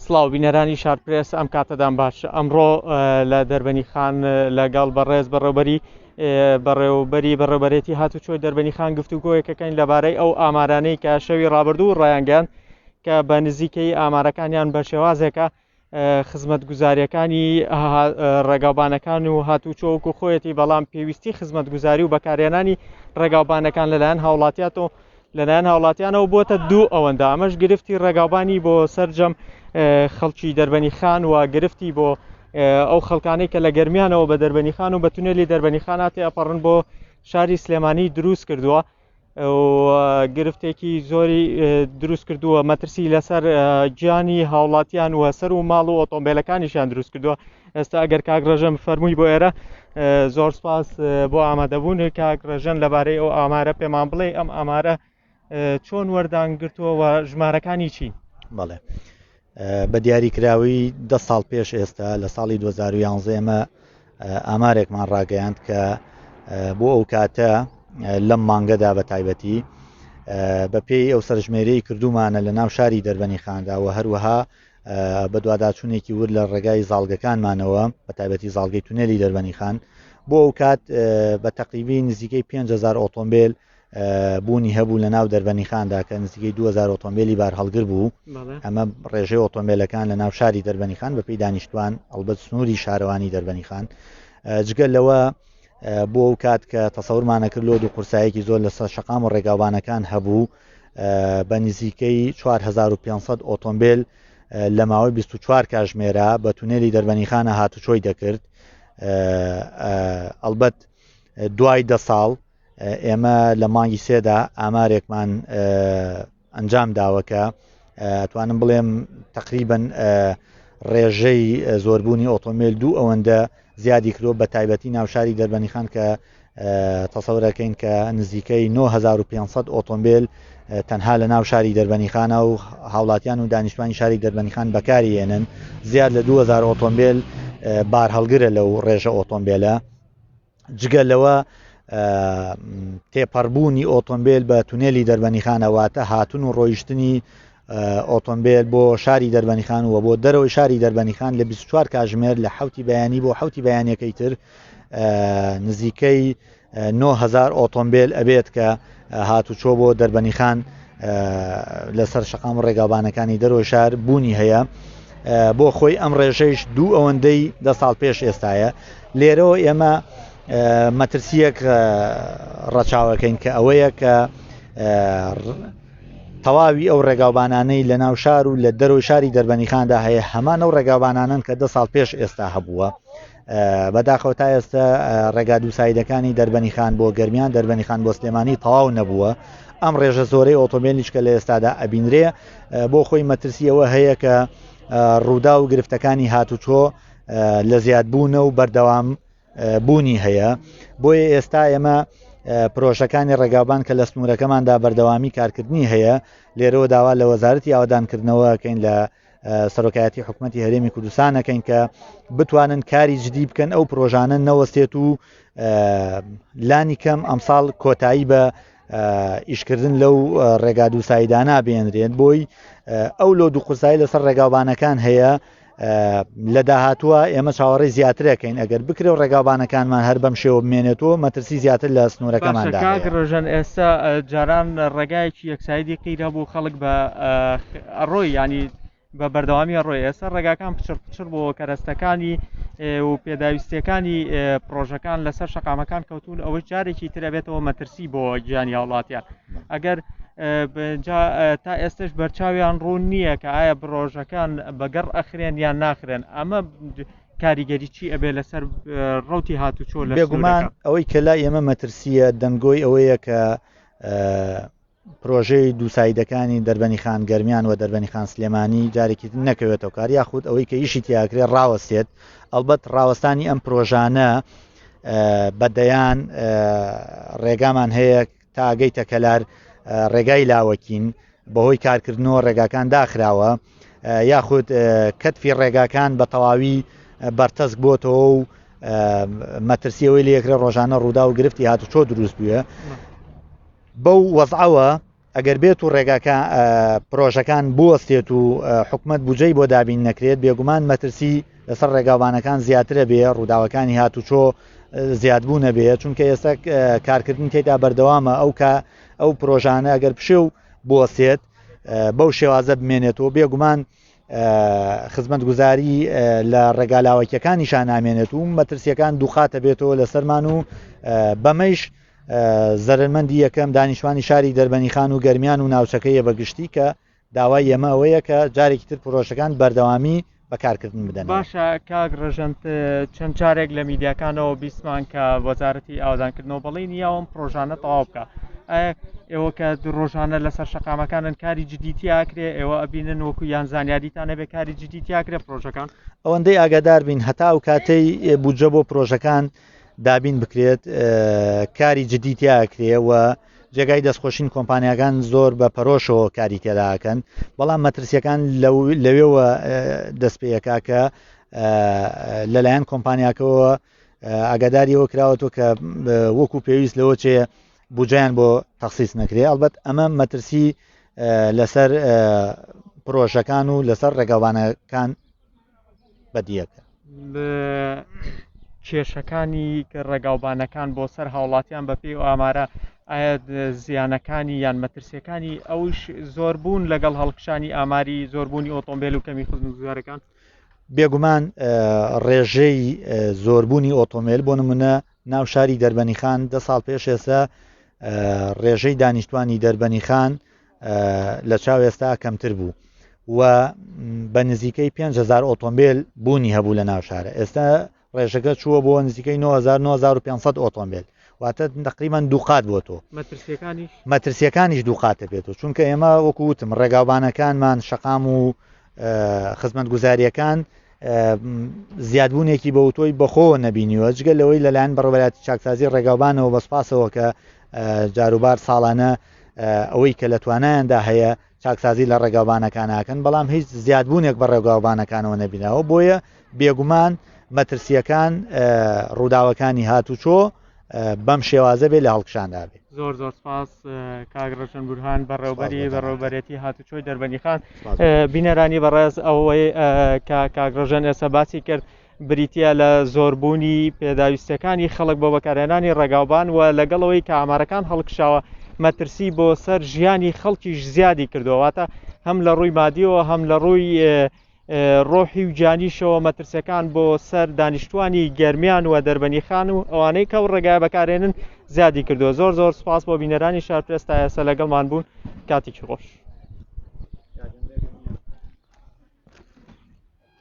سڵاو بینەرانی شارپرێس ئەم کاتەدان باش ئەمڕۆ لە دەربەنی خان لەگەڵ بەڕێز بەڕێوبەری بەڕێوبەری بەڕێوبەرێتی هاتوچۆی دەربەنی خان گفتوگۆیەکەکەین لەبارەی ئەو ئامارانەی کە شەوی ڕابردوو ڕایانگەیاند کە بە نزیکەی ئامارەکانیان بە شێوازێکە خزمەتگوزاریەکانی ڕێگاوبانەکان و هاتوچۆ وەکو خۆیەتی بەڵام پێویستی خزمەتگوزاری و بەکارهێنانی ڕێگاوبانەکان لەلایەن هاوڵاتیاتەوە لەلایەن هاوڵاتیانەوە بۆتە دوو ئەوەندە ئەمەش گرفتی ڕێگاوبانی بۆ سەرجەم خەڵکی دەربەنی خان و گرفتی بۆ ئەو خەڵکانەی کە لە گەرمیانەوە بە دەربەنی خان و بە تونێلی دەربەنی خاناتی ئەپەڕن بۆ شاری سلێمانی دروست کردووە گرفتێکی زۆری دروست کردووە مەترسی لەسەر گیانی هاوڵاتیان و سەر و ماڵ و ئۆتۆمبیلەکانیشیان دروست کردووە ئێستا ئەگەر کاک ڕێژەن فەرمووی بۆ ئێرە زۆر سپاس بۆ ئامادەبوون کاک ڕێژەن لەبارەی ئەو ئامارە پێمان بڵێ ئەم ئامارە چۆن وەردان گرتووە و ژمارەکانی چین؟ بەڵێ بە دیاریکراوی دە ساڵ پێش ئێستا لە ساڵی 2011 ئێمە ئامارێکمان ڕاگەیاند کە بۆ ئەو کاتە لەم مانگەدا بە تایبەتی بە پێی ئەو سەرژمێرەی کردومانە لە ناو شاری دەربەنی خاندا و هەروەها بەدواداچوونێکی ورد لە ڕێگای زاڵگەکانمانەوە بە تایبەتی زاڵگەی تونێلی دەربەنی خان بۆ ئەو کات بە تەقریبی نزیکەی 5000 ئۆتۆمبیل بوونی هەبوو لە ناو دەربەنیخاندا کە نزیکەی 2000 ئۆتۆمبیلی بارهەڵگر بوو ئەمە ڕێژەی ئۆتۆمبیلەکان لە ناو شاری دەربەنیخان بەپێی دانیشتوان ئەڵبەت سنووری شارەوانی دەربەنیخان جگە لەوە بۆ ئەو کات کە تەسەورمانە کرد لۆد و قورسایەکی زۆر لەسەر شەقام و ڕێگاوبانەکان هەبوو بە نزیکەی 4500 ئۆتۆمبیل لە ماوەی 24 کاژمێرە بە تونێلی دەربەنیخانە هاتوچۆی دەکرد ئەلبەت دوای دە ساڵ ئێمە لە مانگی سێدا ئامارێکمان ئەنجام داوە کە ئەتوانم بڵێم تقریبن ڕێژەی زۆربوونی ئۆتۆمبیل دوو ئەوەندە زیادی کرۆ بە تایبەتی ناوشاری دەربەنیخان کە تەسەورەکەین کە نزیکەی 9500 ئۆتۆمبیل تەنها لە ناو شاری دەربەنیخانە و هاوڵاتیان و دانیشتوانی شاری دەربەنیخان بەکاری هێنن زیاد لە 2000 ئۆتۆمبیل بارهەڵگرە لەو ڕێژە ئۆتۆمبیلە جگە لەوە تێپەڕبوونی ئۆتۆمبیل بە تونێلی دەربەنیخانە واتە هاتون و ڕۆیشتنی ئۆتۆمبیل بۆ شاری دەربەنیخان و بۆ دەرەوەی شاری دەربەنیخان لە 24 کاژمێر لە حوتی بەیانی بۆ حوتی بەیانەکەی تر نزیکەی 9000 ئۆتۆمبیل ئەبێت کە هاتوچۆ بۆ دەربەنیخان لەسەر شەقام و ڕێگاوبانەکانی دەرەوەی شار بوونی هەیە بۆ خۆی ئەم ڕێژەیش دوو ئەوەندەی دە ساڵ پێش ئێستاە لێرەوە ئێمە مەترسیەک ڕەچاوەکەین کە ئەوەیە کە تەواوی ئەو ڕێگاوبانانەی لە ناو شار و لە دەرەوەی شاری دەربەنیخاندا هەیە هەمان ئەو ڕێگاوبانانن کە دە ساڵ پێش ئێستا هەبووە بەداخەوە تا ئێستا ڕێگا دووسایدەکانی دەربەنی خان بۆ گەرمیان دەربەنی خان بۆ سلێمانی تەواو نەبووە ئەم ڕێژە زۆرەی ئۆتۆمبیلیش کە لە ئێستادا ئەبینرێ بۆ خۆی مەترسیەوە هەیە کە ڕوودا و گرفتەکانی هاتوچۆ لە زیادبوونە و بەردەوام بوونی هەیە بۆیە ئێستا ئێمە پرۆژەکانی ڕێگاوبان کە لە سنوورەکەماندا بەردەوامی کارکردنی هەیە لێرەوە داوا لە وەزارەتی ئاوادانکردنەوەکەین لە سەرۆکایەتی حکوومەتتی هەرێمی کوردستانەکەین کە بتوانن کاری جدی بکەن ئەو پرۆژانە نەوەستێت و لانی کەم ئەمساڵ کۆتایی بە ئیشکردن لەو ڕێگا دووسایدانە بێنرێت بۆی ئەو لۆ دوو قورسایی لەسەر ڕێگاوبانەکان هەیە لە داهاتووە ئێمە چاوەڕێی زیاترەکەین ئەگەر بکرێ و ڕێگاوبانەکانمان هەر بەم شێوە بمێنێتەوە مەترسی زیاتر لە سنوورەکەماندا کاک ڕژەن ئێستا جاران ڕێگایەکی یەکسایدی قیرە بوو خەڵک بە ئەڕۆی ینی بە بەردەوامی ڕۆی ئێستا ڕێگاکان پچڕ پچڕ بۆ کەرەستەکانی و پێداویستیەکانی پرۆژەکان لەسەر شەقامەکان کەوتون ئەوەی جارێکی ترەبێتەوە مەترسی بۆ گیانی هاوڵاتیان ئەگەر تا ئێستش بەرچاویان ڕوون نییە کە ئایا بڕۆژەکان بەگەڕ ئەخرێن یان ناخرێن ئەمە کاریگەری چی ئەبێ لەسەر ڕوتی هاتوچۆ لە بێگومان ئەوەی کە لای ئێمە مەترسیە دەنگۆی ئەوەیە کە پرۆژەی دووسایدەکانی دەربەنی خان گەرمیان و دەربەنی خان سلێمانی جارێکی نەکەوێتەوە کار یاخود ئەوەی کە ئیشی تیاکرێ ڕاوەستێت ئەلبەت ڕاوەستانی ئەم پرۆژانە بەدەیان ڕێگامان هەیە تا گەیتە کەلار ڕێگای لاوەکین بەهۆی کارکردنەوە ڕێگاکان داخراوە یاخود کەتفی ڕێگاکان بە تەواوی بەرتەسک بۆتەوە و مەترسیەوەی لەکرێ ڕۆژانە ڕوودا و گرفتی هاتوچۆ دروست بووە بەو وەزعەوە. ئەگەر بێت و ڕێگاکە پرۆژەکان بوەستێت و حکومەت بودجەی بۆ دابین نەکرێت، بێگومان مەترسی لەسەر ڕێگاوبانەکان زیاترە بێ، ڕووداوەکانی هاتوچۆ زیادبوونە بێ، چونکە ئێستا کارکردن تێدا بەردەوامە، ئەو کە ئەو پرۆژانە ئەگەر پشێو بوەستێت بەو شێوازە بمێنێتەوە، بێگومان خزمەتگوزاری لە ڕێگا لاوەکیەکانیشان نامێنێت و مەترسیەکان دووقاتە بێتەوە لەسەرمان و بەمەیش زەرەرمەندی یەکەم دانیشتوانی شاری دەربەنیخان و گەرمیان و ناوچەکەیە بە گشتی کە داوای ئێمە ئەوەیە کە جارێکی تر پرۆژەکان بەردەوامی بە کارکردن بدەن. باشە کاک ڕژەنت چەند جارێک لە میدیاکانەوە بیستمان کە وەزارەتی ئاوەدانکردنەوە بەڵێنی یاوە ئەم پرۆژانە تەواو بکە ئایا ئێوە کە ڕۆژانە لەسەر شەقامەکانن کاری جدی تیاکرێ ئێوە ئەبینن وەکو یان زانیاریتان هەبێ کاری جدی تیاکرێ پرۆژەکان؟ ئەوەندەی ئاگادار بین هەتا ئەو کاتەی بودجە بۆ پرۆژەکان دابین بکرێت کاری جدی تیاکرێ و جێگای دەستخۆشین کۆمپانیاکان زۆر بە پەرۆشەوە کاری تێداکەن بەڵام مەترسیەکان لەوێوە دەست پێەکە کە لەلایەن کۆمپانیاکەەوە ئاگاداریەوە کراوەتەوە کە وەکو پێویست لەوە چێ بجیان بۆ تەخصیص نەکرێ ئەلبەت ئەمە مەترسی لەسەر پرۆژەکان و لەسەر ڕێگاوانەکان بەدیەکە. کێشەکانی ڕێگاوبانەکان بۆ سەر هاوڵاتیان بەپێی ئەو ئامارە ئایا زیانەکانی یان مەترسیەکانی ئەوش زۆربوون لەگەڵ هەڵکشانی ئاماری زۆربوونی ئۆتۆمبیل و کەمی خزمەتگوزارەکان؟ بێگومان ڕێژەی زۆربوونی ئۆتۆمبیل بۆ نمونە ناو شاری دەربەنیخان دە ساڵ پێش ئێستا ڕێژەی دانیشتوانی دەربەنیخان لە چاو ئێستا کەمتر بوو و بە نزیکەی 5هزار ئۆتۆمبیل بوونی هەبوو لە ناو شارە ئێستا ڕێژەکە چووە بۆ نزیکەی 9500 ئۆتۆمبیل واتە تقریبان دووقات بۆ تۆ مەترسیەکانیش دووقاتە بێت و چونکە ئێمە وەکو وتم ڕێگاوبانەکانمان شەقام و خزمەتگوزاریەکان زیادبوونێکی بەوتۆی بەخۆوە نەبینیوە جگە لەوەی لەلایەن بەڕێوەبەرایەتی چاکسازی ڕێگاوبانەوە بە سوپاسەوە کە جاروبار ساڵانە ئەوەی کە لە توانایاندا هەیە چاکسازی لە ڕێگاوبانەکان ئەکەن بەڵام هیچ زیادبوونێک بە ڕێگاوبانەکانەوە نەبیناوە بۆیە بێگومان مەترسیەکان ڕووداوەکانی هاتوچۆ بەم شێوازە بێ لە هەڵکشاندا بێ. زۆر زۆر سپاس کاک ڕەژەن بورهان بەڕێوبەری بەڕێوبەرێتی هاتوچۆی دەربەندیخان بینەرانی بەڕێز ئەوەی کە کاک ڕەژەن ئێستا باسی کرد بریتییە لە زۆربوونی پێداویستیەکانی خەڵک بۆ بەکارهێنانی ڕێگاوبان و لەگەڵەوەی کە ئامارەکان هەڵکشاوە مەترسی بۆ سەر ژیانی خەڵکیش زیادی کردووە واتە هەم لە ڕووی مادیەوە هەم لە ڕووی ڕۆحی و گیانیشەوە مەترسیەکان بۆ سەر دانیشتوانی گەرمیان و دەربەنیخان و ئەوانەی کە ئەو ڕێگایە بەکارێنن زیادی کردووە زۆر زۆر سپاس بۆ بینەرانی شارپرێس تا ئێستا لەگەڵمان بوون کاتێکی خۆش.